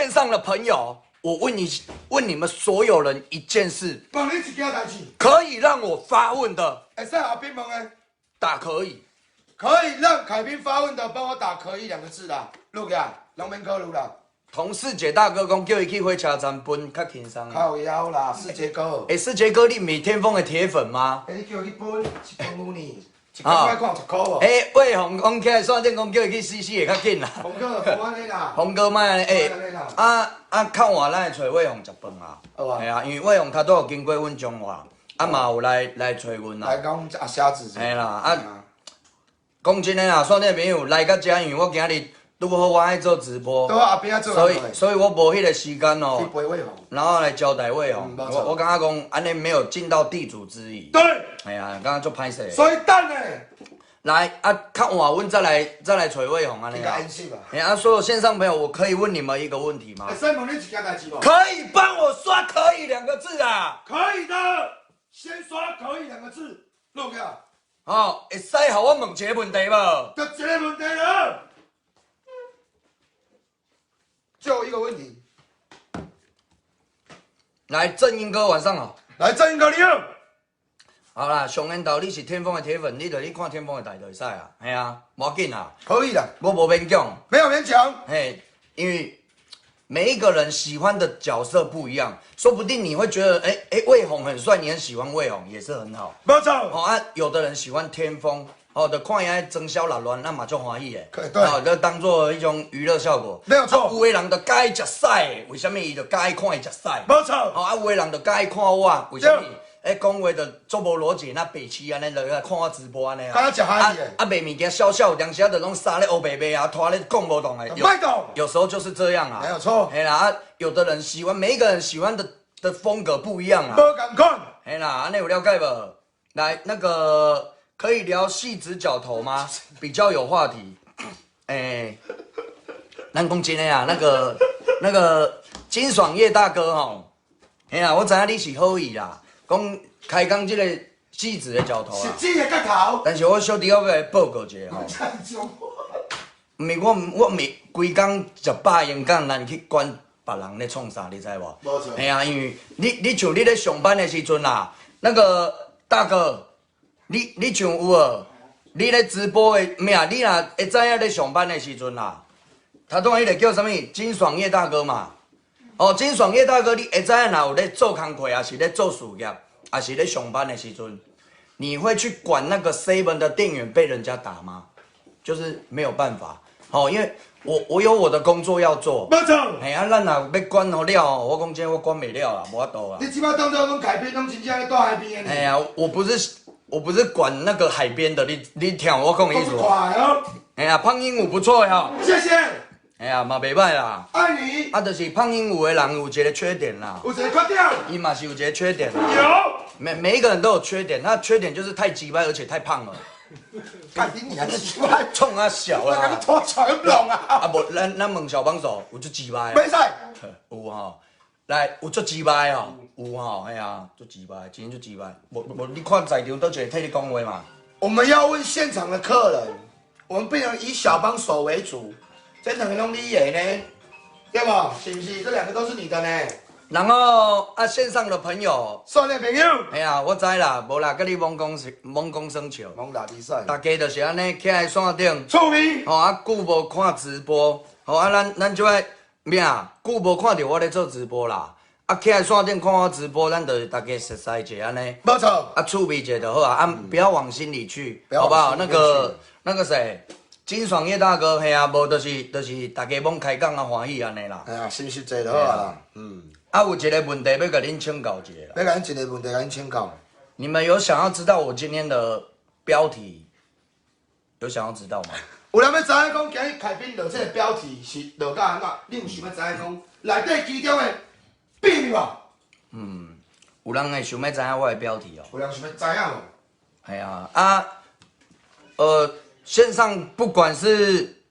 線上的朋友，我問你，問你們所有人一件事，問你一件代誌，可以讓我發問的，會使阿斌問的，打可以。可以讓凱斌發問的，幫我打可以兩個字啦。錄起來，攏免考慮啦。同世杰大哥講叫伊去火車站分較輕鬆。靠腰啦，世杰哥。欸，世杰哥，你毋是天風的鐵粉嗎？欸，你叫伊去分一分有呢，一工愛看10箍無？欸，魏紅講起來，線頂講叫伊去死死會較緊啦。紅哥，無按呢啦。紅哥莫按呢，欸，啊啊，較晚咱會揣魏紅食飯啊。好啊。係啊，因為魏紅較拄有經過阮彰化，啊嘛有來來揣阮啦。來講阿蝦子。嘿啦，啊，講真的啦，線頂朋友來到遮，因為我今日拄好我愛做直播，拄好阿邊仔做，所以我無彼個時間哦。去陪魏紅。然後來交代魏紅，我感覺講按呢沒有盡到地主之誼。對。係啊，感覺足歹勢。所以等咧。來啊，較晚阮再來再來揣魏紅按呢。哎啊，所有線上朋友，我可以問你們一個問題嗎？會使問你一件代誌無？可以幫我刷“可以”兩個字啊？可以的，先刷“可以”兩個字，錄起來。哦，會使予我問一個問題無？就一個問題了，就一個問題。來，正英哥晚上好。來，正英哥你好。好啦，上緣投你是天風的鐵粉，你就去看天風的台就會使啊。嘿啊，無要緊啦。可以的，我無勉強。沒有勉強。嘿，因為每一個人喜歡的角色不一樣，說不定你會覺得，欸欸，魏紅很帥，你很喜歡魏紅，也是很好。沒錯。哦啊，有的人喜歡天風，哦，就看伊裝痟六亂，那嘛足歡喜的。對。哦，就當做一種娛樂效果。沒有錯。有的人就佮意食屎，為啥物伊就佮意看伊食屎？沒錯。哦啊，有的人就佮意看我，為啥物？欸，講話就足無邏輯，若白痴按呢落來看我直播按呢啊。敢若食海的。啊，賣物件痟痟，有當時啊就攏沙咧烏白白啊，拖咧講無動的。麥動。有時候就是這樣啊。沒有錯。嘿啦，啊，有的人喜歡，每一個人喜歡的風格不一樣啊。無仝款。嘿啦，按呢有了解無？來，那個可以聊汐止角頭嗎？比較有話題。欸，咱講真的啊，那個金爽葉大哥吼，嘿啦，我知影你是好意啦。講開講這個汐止的角頭啊，汐止的角頭。但是我小弟我欲來報告一下吼。毋是我，我毋是規工食飽閒講，難去管別人咧創啥，你知無？無錯。嘿啊，因為你像你咧上班的時陣啦，那個大哥，你像有無？你咧直播的，毋啊？你若會知影咧上班的時陣啦，頭拄仔彼個叫啥物？金爽葉大哥嘛。哦，金爽葉大哥，你會知影若有咧做工課，抑是咧做事業，抑是咧上班的時陣，你會去管那個 seven 的店員被人家打嗎？就是沒有辦法，哦，因為我有我的工作要做。沒錯。嘿啊，咱若欲管予了，我講真，我管袂了啦，無法度啦。你這擺當做攏凱賓，攏真正咧蹛海邊的。嘿啊，我不是管那個海邊的，你聽我講的意思無？嘿啊，胖鸚鵡不錯哈。謝謝。哎呀，嘛袂䆀啦。愛你。啊，就是胖鸚鵡的人有一個缺點啦。有一個缺點。伊嘛是有一個缺點啦。有。每一個人都有缺點，他缺點就是太雞掰，而且太胖了。幹你娘雞掰！創啊小啦。那個拖長龍啊。啊無，咱問小幫手，有足雞掰。袂使。有吼，來有足雞掰哦，有吼，嘿啊，足雞掰，真正足雞掰。無無，你看在場佗一個替你講話嘛？我們要問現場的客人，我們不能以小幫手為主。這兩個攏你的呢，對無？是不是？這兩個都是你的呢。然後啊，線上的朋友，線上朋友，嘿啊，我知啦，無啦，佮你罔講是罔講耍笑。罔拉比賽。大家就是按呢，徛佇線頂。趣味。吼啊，久無看直播，吼啊，咱就愛咩啊？久無看著我咧做直播啦。啊，徛佇線頂看我直播，咱就是大家熟似一下按呢。無錯。啊，趣味一下就好啊，啊，不要往心裡去，好不好？那個誰？金爽葉大哥，嘿啊，無就是大家罔開講啊，歡喜按呢啦。哎呀，心實濟就好啊啦。嗯。啊，有一個問題欲共恁請教一下啦。欲共恁一個問題，共恁請教。你們有想要知道我今天的標題？有想要知道嗎？有人欲知影講今日凱賓落這個標題是落甲按怎？你有想欲知影講內底其中的秘密無？嗯，有人會想欲知影我的標題哦。有人想欲知影無？係啊，啊，線上不管是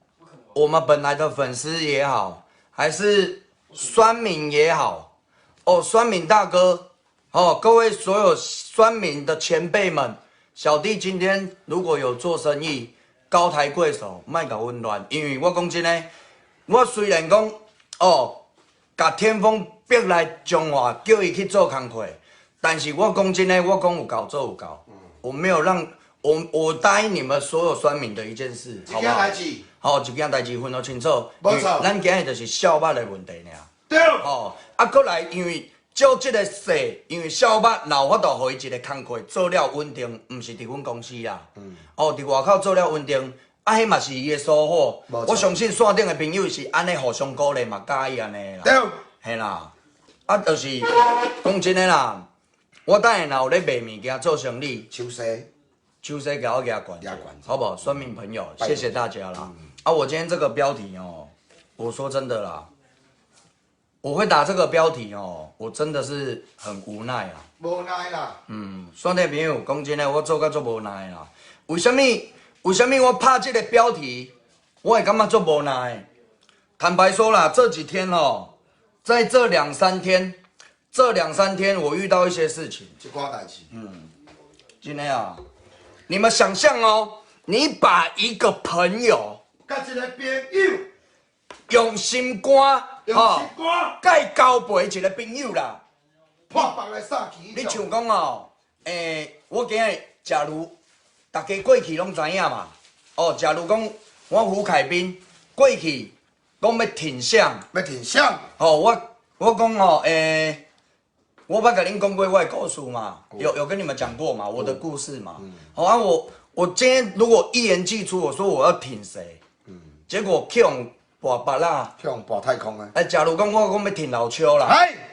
我們本來的粉絲也好，還是酸民也好，哦，酸民大哥，哦，各位所有酸民的前輩們，小弟今天如果有做生意，高抬貴手，莫共阮亂，因為我講真的，我雖然講，哦，共天風逼來彰化，叫伊去做工課。但是我講真的，我講有夠做有夠，我沒有讓我答應你們所有酸民的一件事，好不好？一件代誌。好，一件代誌分予清楚。無錯。咱今日就是痟肉的問題爾。對。哦，啊，閣來，因為照這個勢，因為痟肉若有法度予伊一個工課做了穩定，毋是佇阮公司啦。哦，佇外口做了穩定，啊，彼嘛是伊的收穫。我相信線頂的朋友是按呢互相鼓勵嘛，佮意按呢啦。對。嘿啦，啊，就是講真的啦，我等下若有咧賣物件做生意，手勢，手勢共我舉懸，好不好？酸民朋友，謝謝大家啦。啊，我今天這個標題哦，我說真的啦，我會打這個標題哦，我真的是很無奈啊。無奈啦。嗯，酸民朋友，講真的，我做甲足無奈啦。為啥物？為啥物我拍這個標題，我會感覺足無奈？坦白說啦，這幾天哦，在這兩三天，這兩三天我遇到一些事情。一寡代誌。嗯，今天啊，你們想象哦，你把一個朋友，佮一個朋友，用心肝，用心肝，佮交陪一個朋友啦，破腹來撒氣。你像講哦，欸，我今日假如大家過去攏知影嘛，哦，假如講我胡凱斌過去講欲挺啥，欲挺啥？哦，我講哦，欸，我捌共恁講過我的故事嘛，有跟你們講過嘛，我的故事嘛。好啊，我今天如果一言既出，我說我要挺誰，結果去予跋腹啦，去予跋太空啊！哎，假如講我講欲挺老邱啦，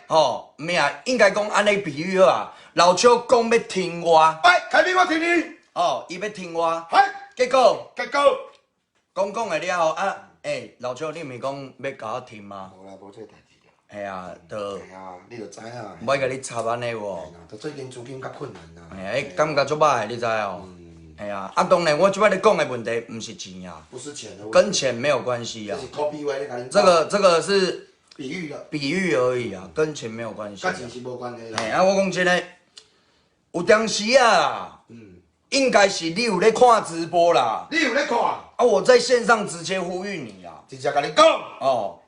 吼，毋是，應該講按呢比喻好啊。老邱講欲挺我，哎，凱斌我挺你，哦，伊欲挺我，嘿，結果結果講講的了後啊，欸，老邱你毋是講欲共我挺嗎？無啦，無這代誌啦。嘿啊，就嘿啊，你就知影。無愛共你插按呢無？就最近資金較困難啦。嘿啊，感覺足歹的，你知哦？嘿啊，啊當然我這擺咧講的問題毋是錢啊，不是錢的問題，跟錢沒有關係啊。這是可比話咧，這個是比喻的，比喻而已啊，跟錢沒有關係。佮錢是無關係啦。嘿啊，我講真的，有當時啊，應該是你有咧看直播啦。你有咧看？啊，我在線上直接呼籲你啊，直接共你講。哦，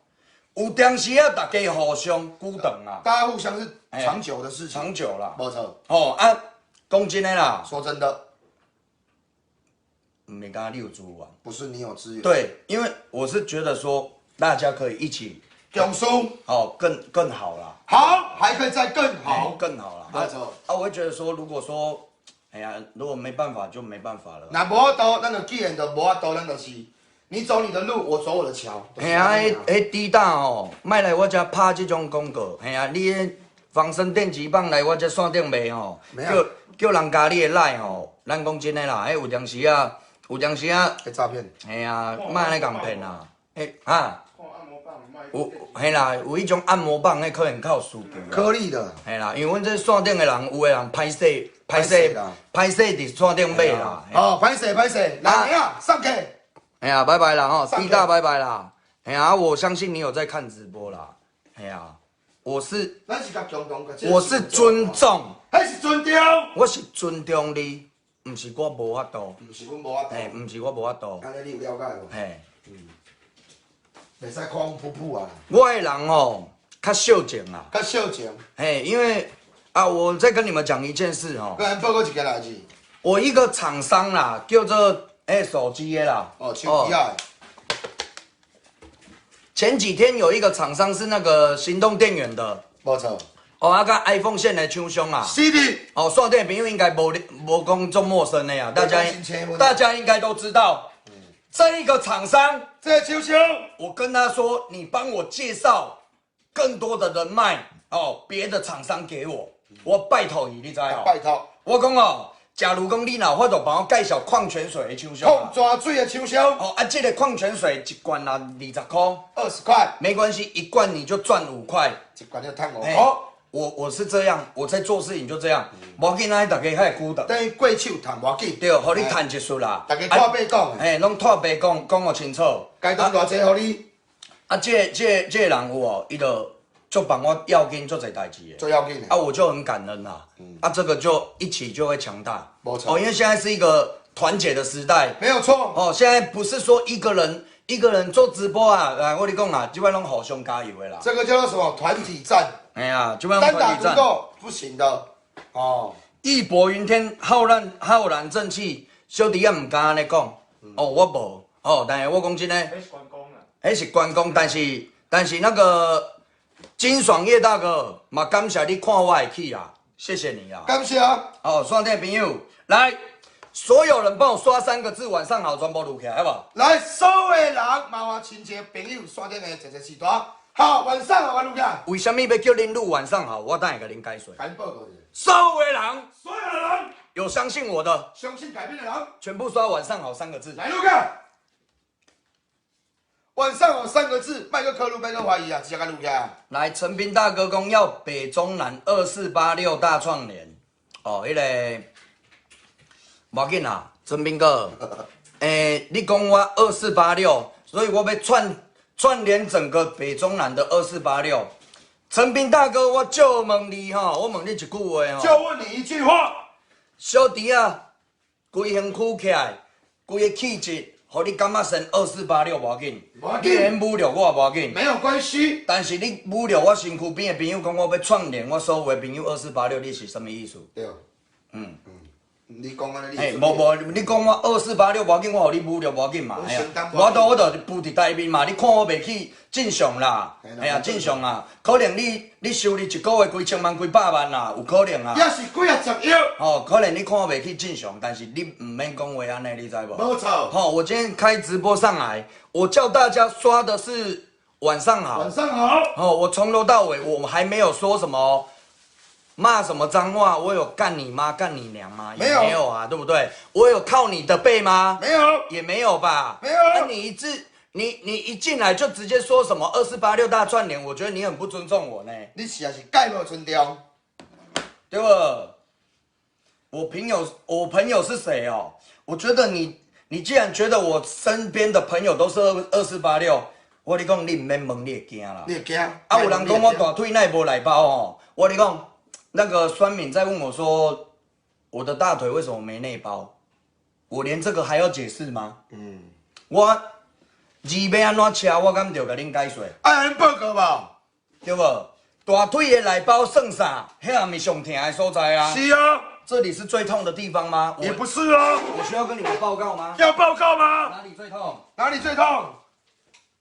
有當時啊，大家互相鼓動啊，大家互相是長久的事情，長久啦，無錯。哦啊，講真的啦，說真的。毋是干焦你有資源，不是你有資源。對，因為我是覺得說，大家可以一起共事，哦，更好啦。好，還可以再更好，更好啦。沒錯。啊，我會覺得說，如果說，哎呀，如果沒辦法就沒辦法了。若無法度，咱就既然就無法度，咱就是你走你的路，我走我的橋。嘿啊，彼彼滴答哦，莫來我遮拍這種廣告。嘿啊，你彼防身電擊棒來我這線頂賣吼，叫人加你的 LINE 吼，咱講真的啦，彼有當時啊。有當時啊，會詐騙。嘿啊，莫按呢共騙啊！欸啊，有嘿啦，有彼種按摩棒，彼可能較有需求。顆粒的。嘿啦，因為阮這線頂的人，有的人歹勢，歹勢，歹勢佇線頂買啦。哦，歹勢歹勢，來啊，上課。哎呀，拜拜啦吼，滴大拜拜啦。哎呀，我相信你有在看直播啦。哎呀，我是尊重，彼是尊重，我是尊重你。毋是我無法度，毋是阮無法度，嘿，毋是我無法度。按呢你有了解無？嘿，袂使看阮噗噗啊。我的人哦，較少情啊。較少情。嘿，因為啊，我再跟你們講一件事哦。跟咱報告一件代誌。我一個廠商啦，叫做欸手機的啦。哦，手機啊。前幾天有一個廠商是那個行動電源的。無錯。哦，啊，佮 iPhone 線的廠商啊，是的。哦，線頂的朋友應該無無講足陌生的啊，大家應該都知道，這一個廠商，這個廠商，我跟他說，你幫我介紹更多的人脈哦，別的廠商給我，我拜託伊，你知哦？拜託。我講哦，假如講你若有法度幫我介紹礦泉水的廠商，礦泉水的廠商，哦，啊，這個礦泉水一罐啊20塊， 20塊，沒關係，一罐你就賺5塊，一罐就賺5塊。我是這樣，我在做事情就這樣，無要緊，咱大家較會孤單。等於過手趁無緊。對，予你趁一束啦。大家坦白講。嘿，攏坦白講，講予清楚。該當偌濟予你。啊，這個人有哦，伊就足幫我要緊足濟代誌的。足要緊的。啊，我就很感恩啦。啊，這個就一起就會強大。無錯。哦，因為現在是一個團結的時代。沒有錯。哦，現在不是說一個人。一個人做直播啊，來，我跟你講啊，這擺攏互相加油的啦。這個叫做什麼？團體戰。哎呀，這擺單打團體戰。獨鬥不行的。哦，義薄雲天，浩然浩然正氣，小弟仔毋敢按呢講。哦，我無。哦，但是我講真的，彼是關公啊，彼是關公，但是那個金爽葉大哥嘛，感謝你看我會起啊，謝謝你啊。感謝啊。哦，線頂朋友，來，所有人幫我刷三個字，晚上好，全部錄起來，好不好？來，所有人，麻煩親戚朋友，線頂的濟濟時段。好，晚上好，我錄起來。為啥物欲叫恁錄晚上好？我等下共恁解說。趕緊報告一下。所有的人，所有的人，有相信我的，相信改變的人，全部刷晚上好三個字。來錄起來。晚上好三個字，莫閣考慮，莫閣懷疑啊，直接共錄起來。來，陳斌大哥講要北中南2486大串聯。哦，彼個無要緊啦，陳斌哥，欸，你講我二四八六，所以我欲串串聯整個北中南的二四八六。陳斌大哥，我就問你吼，我問你一句話吼，就問你一句話。小弟仔，規身軀起來，規个氣質，予你感覺成二四八六無要緊，無要緊你免侮辱我無要緊。沒有關係。但是你侮辱我身軀邊的朋友，講我欲串聯我所有的朋友二四八六，你是啥物意思？對。嗯。你講按呢，嘿，無無，你講我二四八六無要緊，我予你侮辱無要緊嘛。我承擔我都浮佇台面嘛，你看我袂起，正常啦。嘿啦。嘿啊，正常啊。可能你收入一個月幾千萬、幾百萬啦，有可能啊。也是幾啊十億。哦，可能你看我袂起正常，但是你毋免講話按呢，你知無？無錯。好，我今天開直播上來，我叫大家刷的是晚上好。晚上好。哦，我從頭到尾我還沒有說什麼罵什麼髒話，我有幹你媽、幹你娘嗎？沒有。沒有啊，對不對？我有靠你的背嗎？沒有。也沒有吧？沒有。那你一直你一進來就直接說什麼2486大串聯，我覺得你很不尊重我呢。你是也是蓋無尊重，對不？我朋友是誰哦？我覺得你既然覺得我身邊的朋友都是二四八六，我跟你講，你毋免問，你會驚啦。你會驚？啊，有人講我大腿哪無內包哦？我跟你講，那個酸敏在問我說，我的大腿為什麼沒內包？我連這個還要解釋嗎？我字欲按怎寫，我敢著共恁解說？愛恁報告無？對無？大腿的內包算啥？遐毋是上疼的所在啊。是啊。這裡是最痛的地方嗎？也不是啊。我需要跟你們報告嗎？要報告嗎？哪裡最痛？哪裡最痛？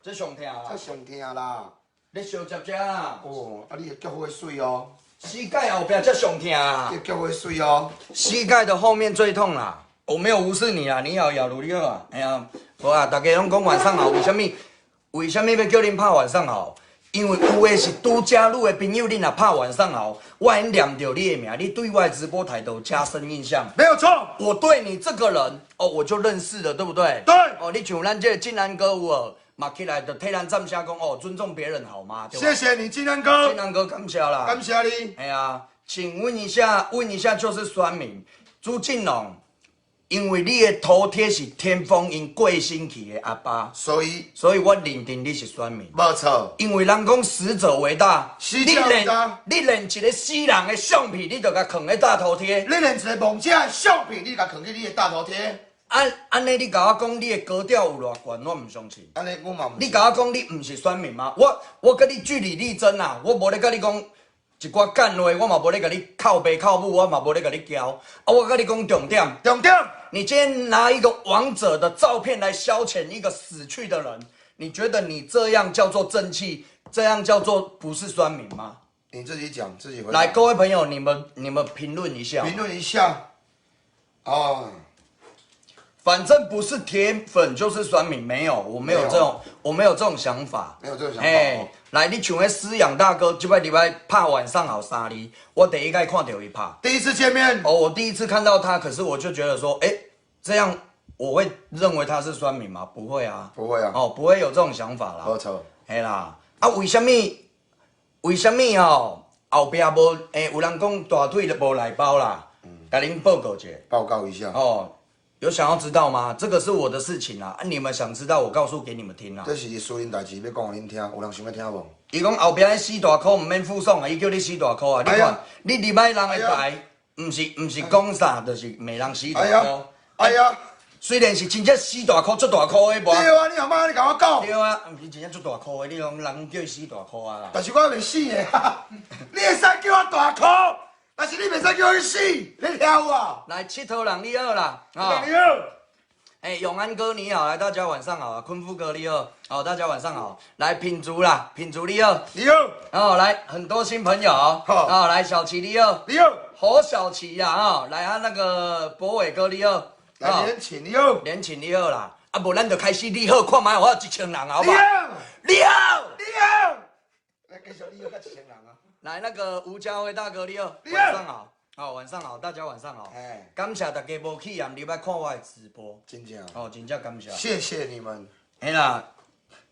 這上疼啊！這上疼啦！你相接這啊？哦，啊，你的腳會水哦。膝蓋後壁才上疼啊！你的腳會水哦。膝蓋的後面最痛啦！我沒有無視你啊，你好，雅茹你好啊。哎呀，無啊，大家攏講晚上好，為啥物？為啥物欲叫恁拍晚上好？因為有的是拄加入的朋友，你若拍晚上好，我會念著你的名，你對我的直播態度加深印象。沒有錯，我對你這個人哦，我就認識了，對不對？對。哦，你像咱這個晋安哥有無？嘛起來就替咱站聲講哦，尊重別人好嗎？謝謝你，晉安哥。晉安哥感謝啦。感謝你。哎呀，請問一下，問一下就是酸民朱進龍，因為你的頭貼是天風𪜶過身去的阿爸，所以所以我認定你是酸民。無錯。因為人講死者為大，死者為大。你連一個死人的相片，你就共囥咧大頭貼。你連一個亡者的相片，你共囥去你的大頭貼。按呢，你共我講你的格調有偌懸，我毋相信。按呢，我嘛毋。你共我講你毋是酸民嗎？我佮你據理力爭啊！我無咧佮你講一寡幹話，我嘛無咧共你靠爸靠母，我嘛無咧共你交。啊，我佮你講重點。重點。你今天拿一個亡者的照片來消遣一個死去的人，你覺得你這樣叫做正氣？這樣叫做不是酸民嗎？你自己講，自己回答。來，各位朋友，你們評論一下。評論一下。哦。反正不是鐵粉就是酸民，沒有，我沒有這種，我沒有這種想法。沒有這種想法。哎，來，你像彼飼養大哥，這擺禮拜拍晚上好三字，我第一擺看著伊拍。第一次見面。哦，我第一次看到他，可是我就覺得說，哎，這樣我會認為他是酸民嗎？不會啊。不會啊。哦，不會有這種想法啦。沒錯。嘿啦，啊，為啥物？為啥物吼？後壁無，欸，有人講大腿都無內包啦。共恁報告一下。報告一下。哦。有想要知道嗎？這個是我的事情啊！啊，你們想知道，我告訴給你們聽啊。這是私人代誌，欲講予恁聽，有人想欲聽無？伊講後壁彼死大箍毋免附送啊，伊叫你死大箍啊！你看，你入來人的台，毋是講啥，就是罵人死大箍。哎呀，雖然是真正死大箍，足大箍的，無。對啊，你阿媽你共我講。對啊，毋是真正足大箍的，你講人叫伊死大箍啊啦。但是我袂死的，你會使叫我大箍，但是你袂使叫我去死，你聽有啊？來，𨑨迌人你好啦，啊，你好。哎，永安哥你好，來大家晚上好啊，坤富哥你好，好，大家晚上好，來品竹啦，品竹你好，你好，哦，來很多新朋友，好，哦，來小琪你好，你好，侯小琪呀，啊，來啊那個博偉哥你好，來連請你好，連請你好啦，啊無咱就開始你好，看覓有我1000人好不好？你好，你好，你好，來繼續你好，佮1000人啊，來那個吳家輝大哥你好，你好，晚上好。好，晚上好，大家晚上好。哎，感謝大家無棄嫌入來看我的直播，真正哦，真正感謝。謝謝你們。嘿啦，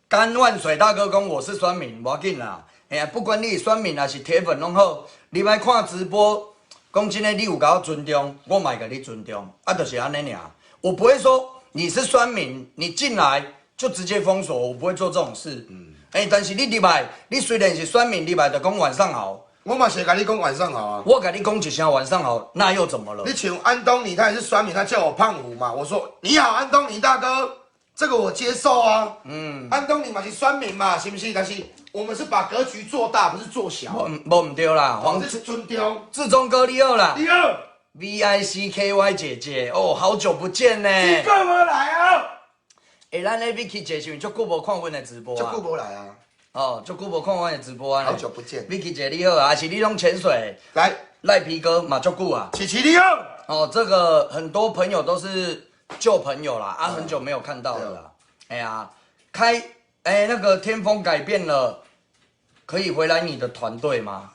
甘萬水大哥講我是酸民，無要緊啦。嘿啊，不管你是酸民還是鐵粉攏好，入來看直播，講真的，你有共我尊重，我嘛會共你尊重，啊，就是按呢爾。我不會說你是酸民，你進來就直接封鎖，我不會做這種事。嗯。欸，但是你入來，你雖然是酸民，入來就講晚上好。我嘛是共你講晚上好啊！我共你講一聲晚上好，那又怎麼了？你請安東尼，他也是酸民，他叫我胖虎嘛。我說你好，安東尼大哥，這個我接受啊。嗯，安東尼嘛是酸民嘛，是不是？但是我們是把格局做大，不是做小。無毋對啦，黃志尊重，志忠哥你好啦，你好，VICKY 姐姐哦，好久不見呢。你幹嘛來啊？欸，咱咧 Vicky 姐是毋是足久無看阮的直播啊？足久無來啊。哦，足久無看阮的直播啊！好久不見，Vicky 姐你好啊，還是你攏潛水？來，賴皮哥嘛足久啊。琪琪你好。哦，這個很多朋友都是舊朋友啦，啊，很久沒有看到了啦。哎呀，開，哎，那個天風改變了，可以回來你的團隊嗎？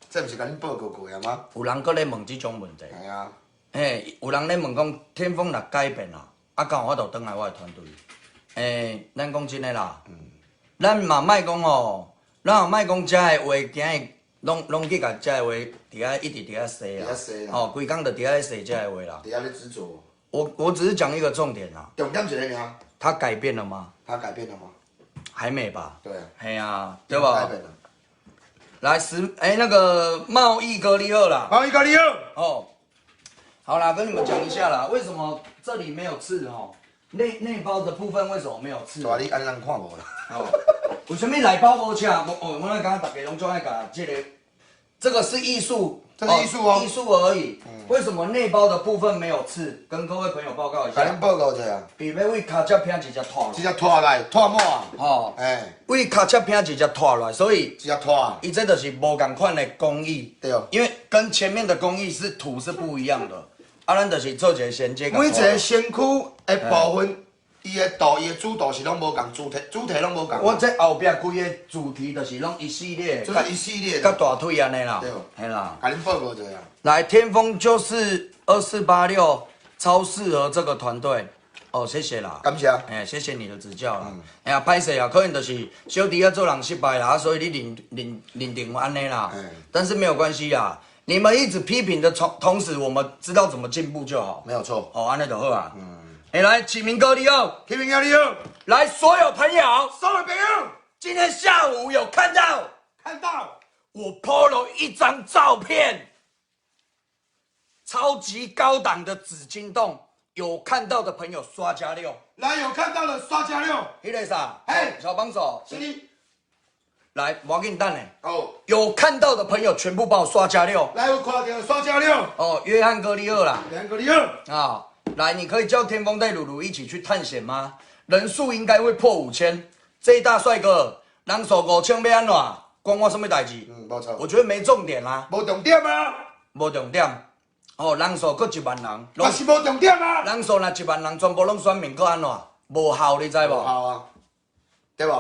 這毋是共你報告過嗎？有人閣咧問這種問題。係啊。哎，有人咧問講天風若改變啦，啊，敢有法度轉來我的團隊？哎，咱講真的啦。嗯。咱嘛莫講吼，咱嘛莫講遮的話，今日攏攏去共遮的話，佇遐一直佇遐說啦，吼，規工就佇遐說遮的話啦。佇遐咧執著。我只是講一個重點啦。重點一個爾。他改變了嗎？他改變了嗎？還沒吧。對啊。嘿啊，對吧？改變了。來十哎，那個貿易哥你好啦。貿易哥你好。哦，好啦，跟你們講一下啦，為什麼這裡沒有刺吼？內包的部分為什麼沒有刺？大你按呢人看無啦。哦，為什麼內包無刺？我哦，我剛剛大家攏總愛共這個，這個是藝術，這是藝術哦，藝術而已。為什麼內包的部分沒有刺？跟各位朋友報告一下。共恁報告一下。比欲為跤車坪直接拖。直接拖來，拖滿。吼，哎，為跤車坪直接拖來，所以直接拖。伊這就是無仝款的工藝。對。因為跟前面的工藝是土是不一樣的。啊，咱就是做一個銜接。每一個身軀的部分，伊的圖，伊的主圖是攏無仝，主題主題攏無仝。我這後壁規个主題就是攏一系列，就是一系列，佮大腿按呢啦。對。嘿啦。共恁報告一下。來，天風就是2486，超適合這個團隊。哦，謝謝啦。感謝。哎，謝謝你的指教啦。哎呀，歹勢啊，可能就是小弟仔做人失敗啦，所以你認認認定按呢啦。但是沒有關係啦。你們一直批評的同時，我們知道怎麼進步就好。沒有錯。哦，按呢就好啊。嗯。哎，來，啟明哥你好，啟明哥你好，來，所有朋友，所有朋友，今天下午有看到，看到我 PO 了一張照片，超級高檔的紫金洞，有看到的朋友刷加六。來，有看到的刷加六。彼个啥？嘿，小幫手。是你。來，無要緊等咧。哦，有看到的朋友全部幫我刷加六。來，有看到刷加六。哦，約翰哥你好啦。約翰哥你好。啊，來，你可以叫天風帶魯魯一起去探險嗎？人數應該會破5000。這一大帥哥，人數5000欲按怎？關我什麼代誌？嗯，無錯。我覺得沒重點啦。無重點啊。無重點。哦，人數閣1萬人。嘛是無重點啊。人數若1萬人全部攏選民，閣按怎？無效，你知無？無效啊，對無？